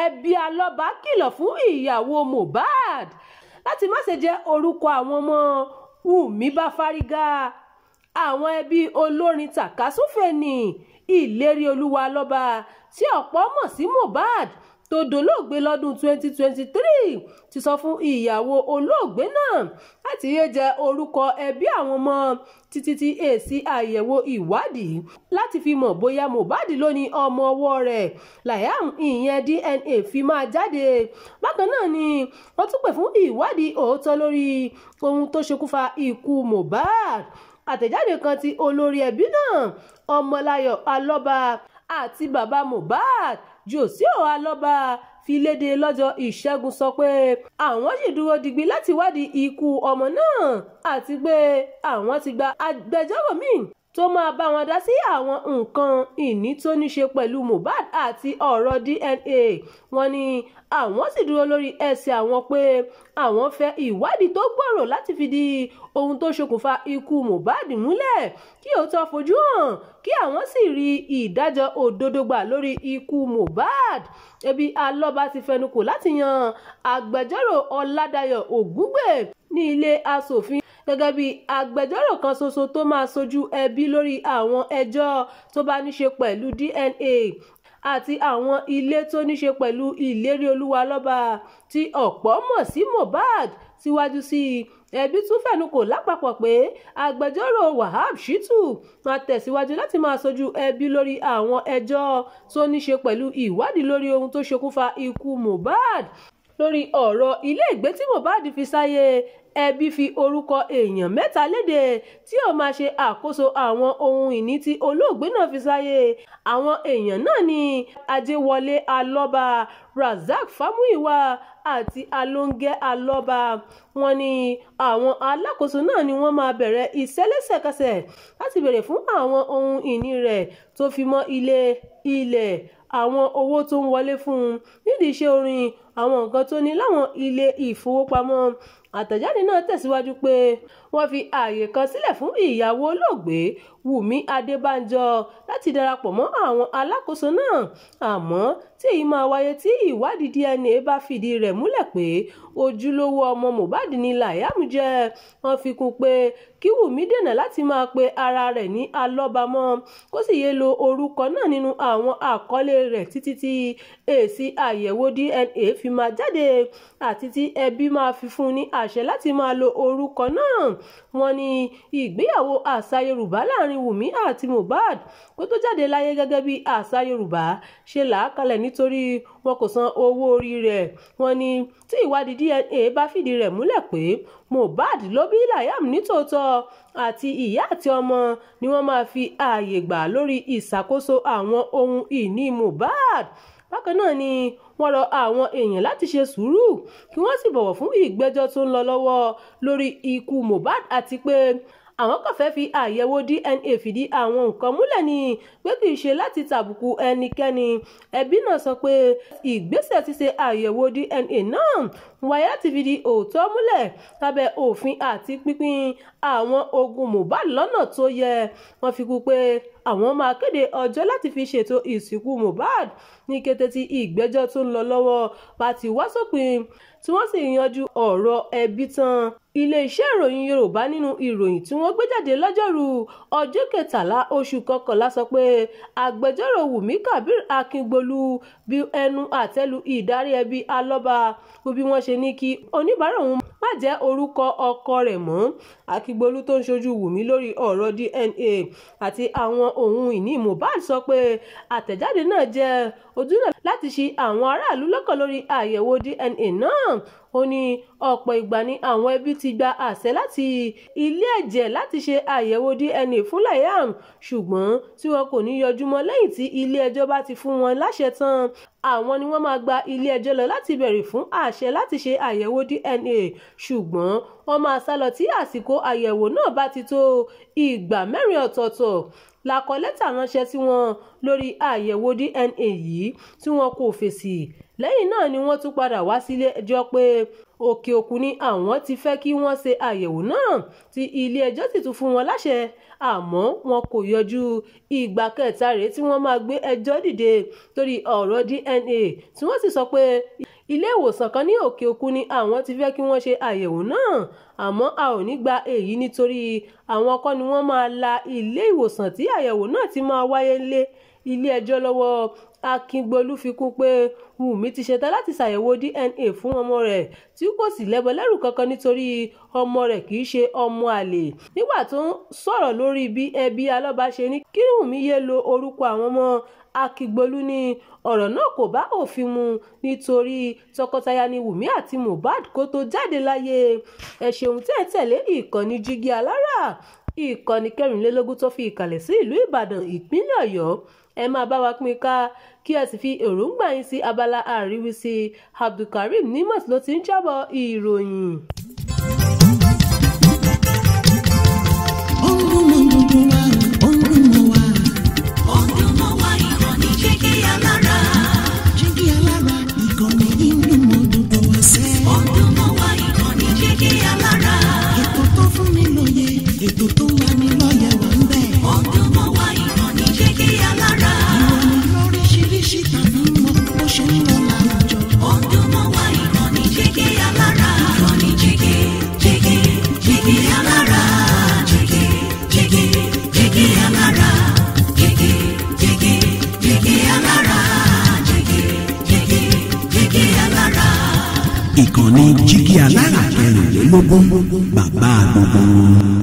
Ẹbí Alọ́ba kìlọ̀ fún ìyàwó Mohbad láti má ṣe jẹ́ orúkọ àwọn ọmọ. Wùmí bá fárígá. Àwọn ẹbí olórin tàkasúfèé ní Ìlérí Olúwa Alọ́ba tí ọ̀pọ̀ mọ̀ sí Mohbad tó dolóògbé lọ́dún 2023 ti sọ fún ìyàwó olóògbé náà láti yéé jẹ́ orúkọ ẹbí àwọn ọmọ títí tí èsì àyẹ̀wò ìwádìí láti fi mọ̀ bóyá Mohbad ló ní ọmọ ọwọ́ rẹ̀ Liam, ìyẹn DNA, fi máa jáde. Bákan náà ni wọ́n tún pè fún ìwádìí òótọ́ lórí ohun tó ṣokùnfà ikú Mohbad. Àtẹ̀jáde kan tí olórí ẹbí náà, Ọmọláyọ̀ Alọ́ba, àti bàbá Mohbad, Josio Alọ́ba, fi léde lọ́jọ́ Ìṣẹ́gun sọ pé àwọn sì dúró digbí láti wádìí ikú ọmọ náà àti pé àwọn ti gba agbẹjọ́rò míì tó máa bá wọn dá sí àwọn nǹkan ìní tó ní ṣe pẹ̀lú Mohbad àti ọ̀rọ̀ DNA. Wọ́n ní àwọn sì dúró lórí ẹsẹ̀ àwọn pé àwọn fẹ́ ìwádìí tó gbòòrò láti fìdí ohun tó ṣokùnfà ikú Mohbad múlẹ̀, kí òótọ́ fojú hàn, kí àwọn sì rí ìdájọ́ òdodo gbà lórí ikú Mohbad. Ẹbí Alọ́ba ti fẹnukò láti yan agbẹjọ́rò Ọládàyọ̀ Ògúngbè ní ilé aṣòfin gẹ́gẹ́ bí agbẹjọ́rò kan ṣoṣo tó máa ṣojú ẹbí lórí àwọn ẹjọ́ tó bá ní ṣe pẹ̀lú DNA àti àwọn ilé tó ní ṣe pẹ̀lú Ìlérí Olúwa Alọ́ba tí ọ̀pọ̀ mọ̀ sí Mohbad. Síwájú sí i, ẹbí tún fẹnukò lápapọ̀ pé agbẹjọ́rò Wahab Shittu máa tẹ̀síwájú láti máa ṣojú ẹbí lórí àwọn ẹjọ́ tó ní ṣe pẹ̀lú ìwádìí lórí ohun tó ṣokùnfà ikú Mohbad. Lórí ọ̀rọ̀ ilé ìgbé tí Mohbad fi sáyé, ẹbí fi orúkọ èèyàn mẹ́ta léde tí ó máa ṣe àkóso àwọn ohun ìní tí olóògbé náà fi sáyé. Àwọn èèyàn náà ni Ajéwọlé Alọ́ba, Razak Fámúyìwá àti Alóńgẹ́ Alọ́ba. Wọ́n ní àwọn alákòóso náà ni wọ́n máa bẹ̀rẹ̀ iṣẹ́ lẹ́sẹ̀kẹsẹ̀ láti béèrè fún àwọn ohun ìní rẹ̀ tó fi mọ́ ilé, ilẹ̀, àwọn owó tó ń wọlé fún un nídìí iṣẹ́ orin, àwọn nǹkan tó ní láwọn ilé ìfowópamọ́. Àtẹ̀jáde náà tẹ̀síwájú pé wọ́n fi ààyè kan sílẹ̀ fún ìyàwó olóògbé, Wùmí Adébánjọ, láti darapọ̀ mọ́ àwọn alákòóso náà, àmọ́ tí èyí máa wáyé tí ìwádìí DNA bá fìdí rẹ̀ múlẹ̀ pé ojúlówó ọmọ Mohbad ni Liam jẹ́. Wọ́n fi kún pé kí Wùmí dènà láti máa pe ara rẹ̀ ní Alọ́ba mọ́, kó sì yéé lo orúkọ náà nínú àwọn àkọlé rẹ̀ títí tí èsì àyẹ̀wò DNA fi máa jáde àti tí ẹbí máa fi fún un ní àṣẹ láti máa lo orúkọ náà. Wọ́n ní ìgbéyàwó àṣà Yorùbá láàrin Wùmí àti Mohbad kó tó jáde láyé gẹ́gẹ́ bí àṣà Yorùbá ṣe là á kalẹ̀ nítorí wọn kò san owó orí rẹ̀. Wọ́n ní tí ìwádìí DNA bá fìdí rẹ̀ múlẹ̀ pé Mohbad ló bí Liam nítòótọ́, àti ìyá àti ọmọ ni wọ́n máa fi ààyè gbà lórí ìṣàkóso àwọn ohun ìní Mohbad. Bákan náà ni wọ́n rọ àwọn èèyàn láti ṣe sùúrù kí wọ́n sì bọ̀wọ̀ fún ìgbẹ́jọ́ tó ń lọ lọ́wọ́ lórí ikú Mohbad àti pé àwọn kàn fẹ́ fi àyẹ̀wò DNA fìdí àwọn nǹkan múlẹ̀ ni, pé kì í ṣe láti tàbùkù ẹnikẹ́ni. Ẹbí náà sọ pé ìgbésẹ̀ ṣíṣe àyẹ̀wò DNA náà wáyé láti fìdí òótọ́ múlẹ̀ lábẹ́ òfin àti pínpín àwọn ogún Mohbad lọ́nà tó yẹ. Wọ́n fi kún pé àwọn máa kéde ọjọ́ láti fi ṣètò ìsìnkú Mohbad ní kété tí ìgbẹ́jọ́ tó ń lọ lọ́wọ́ bá ti wá sópin tí wọ́n sì yanjú ọ̀rọ̀ ẹbí tán. Ilé-iṣẹ́ ìròyìn Yorùbá nínú ìròyìn tí wọ́n gbé jáde lọ́jọ́rú ọjọ́ kẹtàlá oṣù kọkànlá sọ pé agbẹjọ́rò Wùmí Kabir Akíngbólú bí ẹnu àtẹ́lu ìdarí ẹbí Alọ́ba bí wọ́n ṣe ní kí oníbàárà òun má jẹ́ orúkọ ọkọ rẹ̀ mọ́. Akíngbólú tó ń ṣojú Wùmí lórí ọ̀rọ̀ DNA àti àwọn ohun ìní Mohbad sọ pé àtẹ̀jáde náà jẹ́ ojúnà láti ṣi àwọn aráàlú lọ́kàn lórí àyẹ̀wò DNA náà. Ó ní ọ̀pọ̀ ìgbà ni àwọn ẹbí ti gba àṣẹ láti ilé ẹ̀jẹ̀ láti ṣe àyẹ̀wò DNA fún Liam, ṣùgbọ́n tí wọn kò ní yọjú mọ́ lẹ́yìn tí ilé ẹjọ́ bá ti fún wọn láṣẹ tán. Àwọn ni wọ́n máa gba ilé ẹjọ́ lọ láti béèrè fún àṣẹ láti ṣe àyẹ̀wò DNA, ṣùgbọ́n wọ́n máa sá lọ tí àsìkò àyẹ̀wò náà bá ti tó. Ìgbà mẹ́rin ọ̀tọ̀ọ̀tọ̀ la kọ lẹ́tà ránṣẹ́ sí wọn lórí àyẹ̀wò DNA yìí tí wọn kò fèsì. Lẹ́yìn náà ni wọ́n tún padà wá sílé ẹjọ́ pé Òkè òkun ni àwọn ti fẹ́ kí wọ́n ṣe àyẹ̀wò náà, tí ilé-ẹjọ́ sì tún fún wọn láṣẹ, àmọ́ wọn kò yọjú. Ìgbà kẹta rèé tí wọ́n máa gbé ẹjọ́ dìde torí ọ̀rọ̀ DNA, tí wọ́n sì sọ pé ilé ìwòsàn kan ní òkè òkun ni àwọn ti fẹ́ kí wọ́n ṣe àyẹ̀wò náà, àmọ́ a ò ní gba èyí nítorí àwọn kọ́ ni wọ́n máa la ilé ìwòsàn tí àyẹ̀wò náà ti máa wáyé lé ilé-ẹjọ́ lọ́wọ́. Akíngbólú fi kún pé Wùmí ti ṣetán láti ṣàyẹ̀wò DNA fún ọmọ rẹ̀ tí kò sì lẹ́bọ lẹ́rù kankan nítorí ọmọ rẹ̀ kì í ṣe ọmọ àlè. Nígbà tó ń sọ̀rọ̀ lórí bí ẹbí Alọ́ba ṣe ní kí Wùmí yéé lo orúkọ àwọn ọmọ, Akíngbólú ní ọ̀rọ̀ náà kò bá òfin mu nítorí tọkọtaya ni Wùmí àti Mohbad kó tó jáde láyé. Ẹ ṣeun tí ẹ tẹ̀lé ìkànnì Jígí Alára, ìkànnì 24 tó fi ìkàlẹ̀ sí ìlú Ìbàdàn, ìpínlẹ̀ Ọ̀yọ́. Ẹ máa bá wa pín ká kí ẹ sì fi èròǹgbà yín sí abala àríwísí. Abdulkareem Nimas ló ti ń jábọ̀ ìròyìn. Ó ń dún mọ́ gbogbo wa, ó ń dún mọ́ wa. Ó ń dún mọ́ wa, ìkànnì Jígí Alára. Jígí Alára, ìkànnì yìí ń dún mọ́ gbogbo wa sẹ́. Ó ń dún mọ́ wa, ìkànnì Jígí Alára. Ètò tó fún ni lóye, ètò tó lani lọ́yẹ̀ wà ń bẹ̀. Ó ń dún mọ́ wa, ìkànnì Jígí Alára. Ìròyìn lóríṣiríṣi tàbí mọ bó ṣe ń lọ láwùjọ. Ó ń dún mọ́ wa, ìkànnì Jígí Alára. Ìkànnì Jígí, Jígí, Jígí Alára. Jígí, Jígí, Jígí Alára. Jígí, Jígí, Jígí Alára. Jígí, Jígí, Jígí Alára. Ìkànnì Jígí Alára 24, bàbá gbogbo wọn.